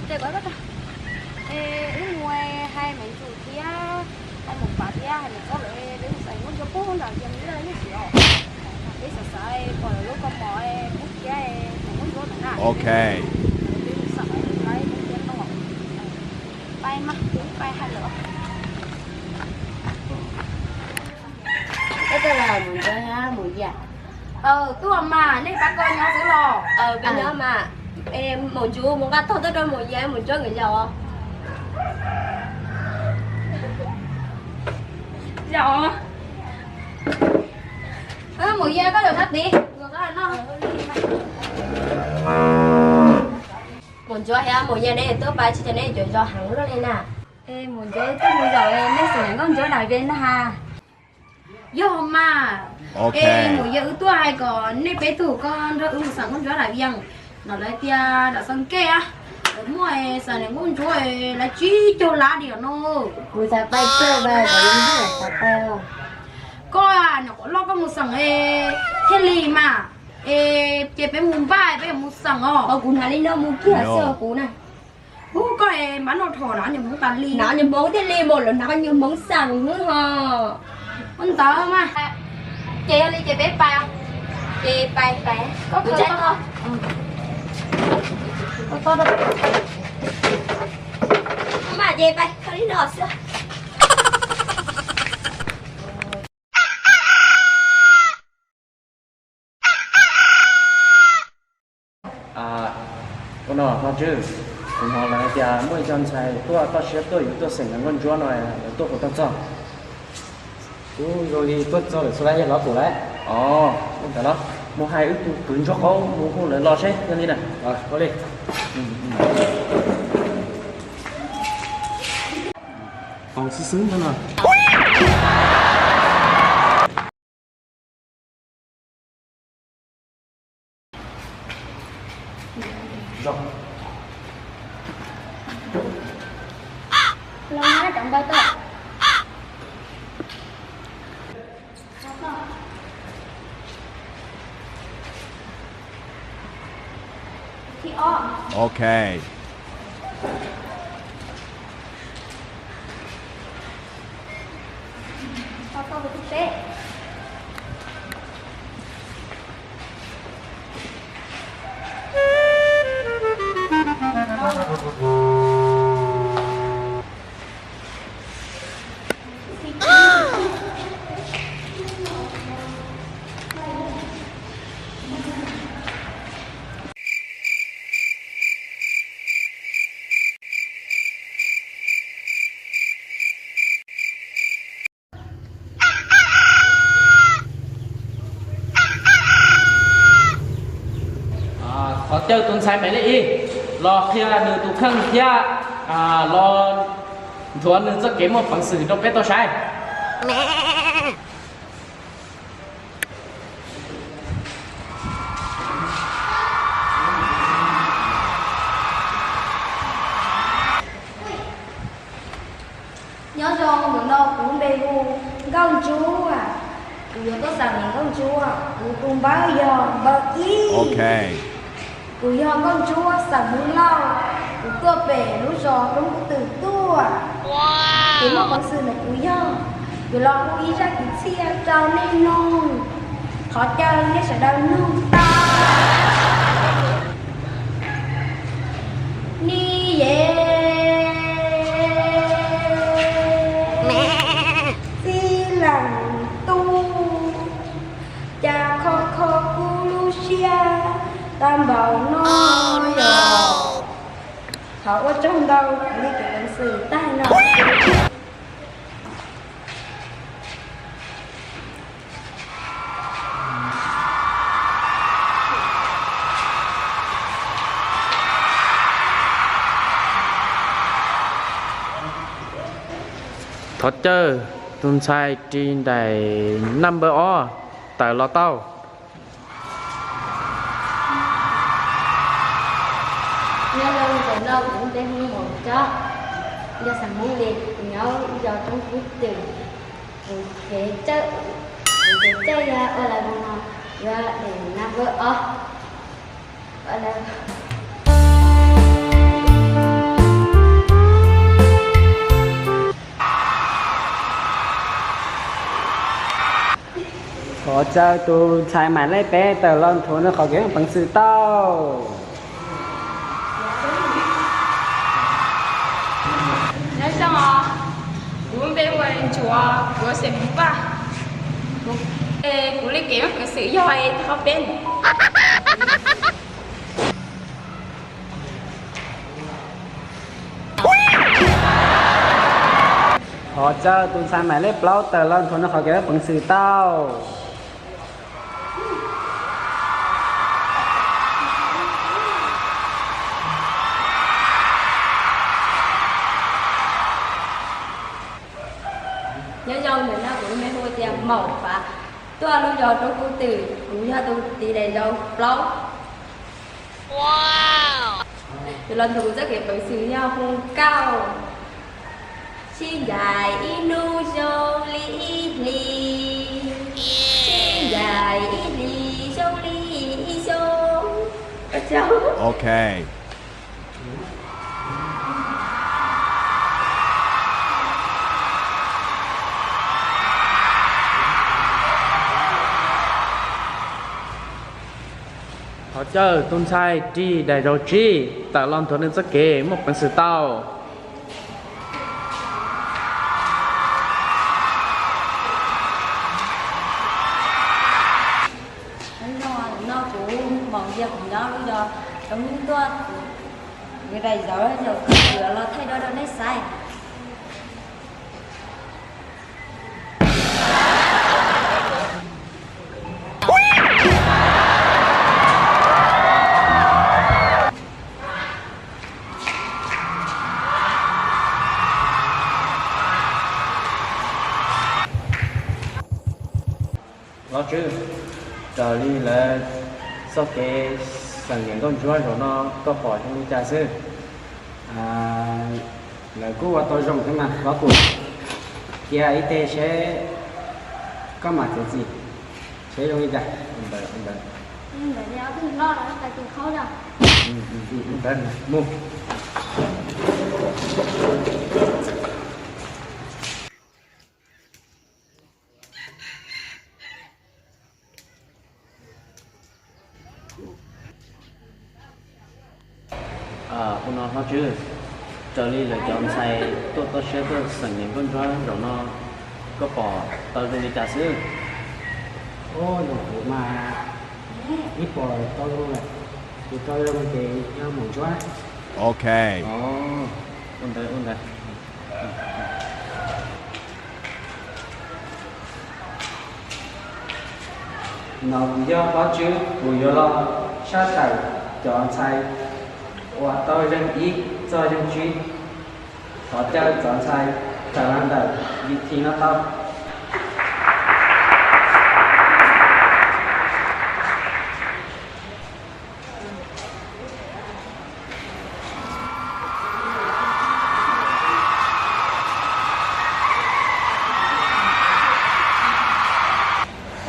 Ces kuv, wb mus hais Maiv Ntxwg thiab, hais Maum Pav thiab, hais Maiv Txob lawv, peb mus xaws nkauj ntsuab pub ntawm Yia Mib lawv lub tsev os. Peb xav xav pom lawv lub koj mov pub thiab, mus nkauj ntsuab ntawd na. Ok. Peb mus xaws pub thiab no. Pais mas, peb pais hais lawm. Koj twb los Maum Ntsuab thiab Maum Yia. Tuaj mas, nej pab koj nyob xwb los? Peb nyob mas. Maum Ntsuab mus nqa tog tuaj rau Maum Yia, Maum Ntsuab nkawd zaum. Zaum. Maum Yia koj zaum sab tid. Maum Ntsuab thiab Maum Yia neb tuaj pab tsis ces neb yuav zov heev luaj li na. Maum Ntsuab tuaj mus zaum, nej xaws nkauj ntsuab dais ve na. Yog mas. Es Maum Yia, wb tuaj hais kom nej peb tug koj nrog wb mus xaws nkauj ntsuab dais ve no, lawv tias dam xav nkej a, lawv muaj xaws nkauj ntsuab lawv tsib caug lab diam no. Kuv xav pais tuaj, koj nyuam qhuav loj koj mus xaws thiaj li mas. Es ces peb mus npaj peb yuav mus xaws os. Kuv hnav li no mus kiag xwb kuv na. Ub, koj es npaj noj dhos, hnav nyuag hmoov tas li. Hnav nyuag hmoov thiaj li mus, lawv hnav nyuag hmoov xaws hwb ho. Ua ntawd mas. Ces yog li ces peb pais. Ces pais pais. Koj khaws tau. Mas ces pais khaws li no xwb. Ua no Hmoob Tswb, kuv hnov lawv hais tias muaj ib co ntxhais tuaj toj siab tuaj yuav tuaj xeem nkauj ntsuab no, lawv tuaj puas tau txog? Kuv zoo li tuaj txog lawm xwb, yog lawv pum lawm. Ua ntawd los mus hais wb tus kwv Ntsuag Qaub mus hu lawv los seb yog li na. Ua li. Xwb xwb no. Ok. Thov caw tus ntxhais Maiv Lis Ib los qhia nws tus kheej thiab los nthuav nws txoj kev muaj peev xwm rau peb tau saib. Nyob zoo, ntawm no kuv npe hu Nkauj Ntsuab. Kuv yuav tuaj xaws niam Nkauj Ntsuab, kuv tus npawb yog npawb ib. Kuv yog Nkauj Ntsuab xeem Hmoob Lauj, kuv tuaj pem lub zos Roob Kub Twm tuaj. Ces muaj peev xwm ntawm kuv yog, kuv los hu ib zaj kwv txhiaj rau nej mloog. Qhov caw nej sawv daws mloog tau. Ni ye, txij leej tub, cas kho kho kuv lub siab tag npaum no yog. Thov ua tsaug ntau li kuv peev xwm tag no. Thov caw tus ntxhais ris nraim number ob tawm los tau. Nyob zoo, ntawm no kuv npe hu Maum Tsob, yog xeem Hmoob Lis, kuv nyob zos Roob Kub Twm, kuv kev txawj, kuv kev txawj yog ua lawv no, yuav daim number ob. Thov caw tus ntxhais maim lej peb tawm los nthuav nws qhov kev muaj peev xwm tau. Nyob zoo os, kuv npe hu ua Ntsuav, kuv xeem Hmoob Vaj. Kuv, kuv li kev muaj peev xwm yog qhov peb. Thov caw tus ntxhais maim lej plaub tawm los nthuav nws qhov kev muaj peev xwm tau. Nyob zoo, ntawm no kuv me hu tias Maum Fav, tuaj lub zos Roob Kub Twm, kuv yog tus tiv daim zauv plaub. Tus los nthuav kuv txoj kev peev xwm yog hu kauj. Sib ncaim ib hnub zoo li ib hlis, sib ncaim ib hlis zoo li ib xyoo. Ok. Thov caw tus ntxhais ris daim zauv tsib tawm los nthuav nws txoj kev muaj peev xwm tau. Nyob zoo, no kuv Maum Yia, kuv nyob lub zos Roob Kub tuaj, kuv daim zauv yog kuv yuav los thaij duab rau nej saib. Vauv Tswb, raws li lawv txoj kev xeem niam nkauj ntsuab zaum no koj pom zoo li cas xwb? Lawv kuj ua tau zoo thiab mas, vauv Pum, cia ib teg seb koj mam txiav txim seb zoo li cas. Ntawd, ntawd. Mus. Ua no Hlob Tswb, raws li lawv cov ntxhais tuaj toj siab tuaj xeem niam nkauj ntsuab zaum no, koj pom tau zoo li cas xwb? Ub, zaum kuv mas ib pom tau zoo lawm, kuv tau zoo ces yog maum ntsuab. Ok. Ua ntawd, ua ntawd. No kuv yog Hlob Tswb, kuv yuav los tshaj tawm cov ntxhais uas tau zeeg ib txog zeeg tsib. Thov caw cov ntxhais tawm los ntawm vib thib no tau.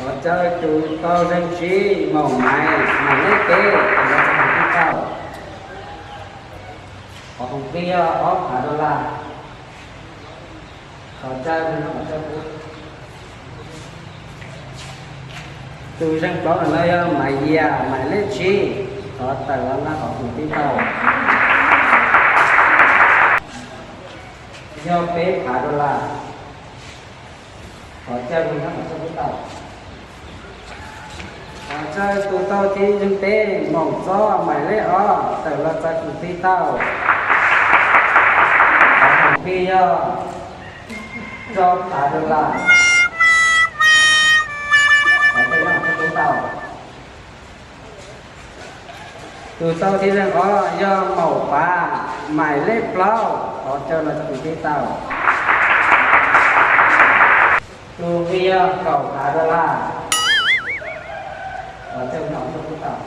Thov caw tus tau zeeg tsib, maum Maiv, maim lej peb, los txais khoom plig tau. Qhov khoom plig yog ob phav dollar. Thov caw, thov caw. Tus zeeg plaub ntawm no yog Maiv Yias, maim lej tsib, thov tawm los nqa qhov khoom plig tau. Yog peb phav dollar. Thov caw, thov caw pub tau. Thov caw tus tau tib zeeg peb, maum Txob, maim lej ob, tawm los txais khoom plig tau. Qhov khoom plig yog rau phav dollar. Thov caw, thov caw pub tau. Tus tau tib zeeg ob yog maum Pav, maim lej plaub, thov caw los txais khoom plig tau. Tus plig yog kaum phav dollar. Thov caw, thov caw pub tau.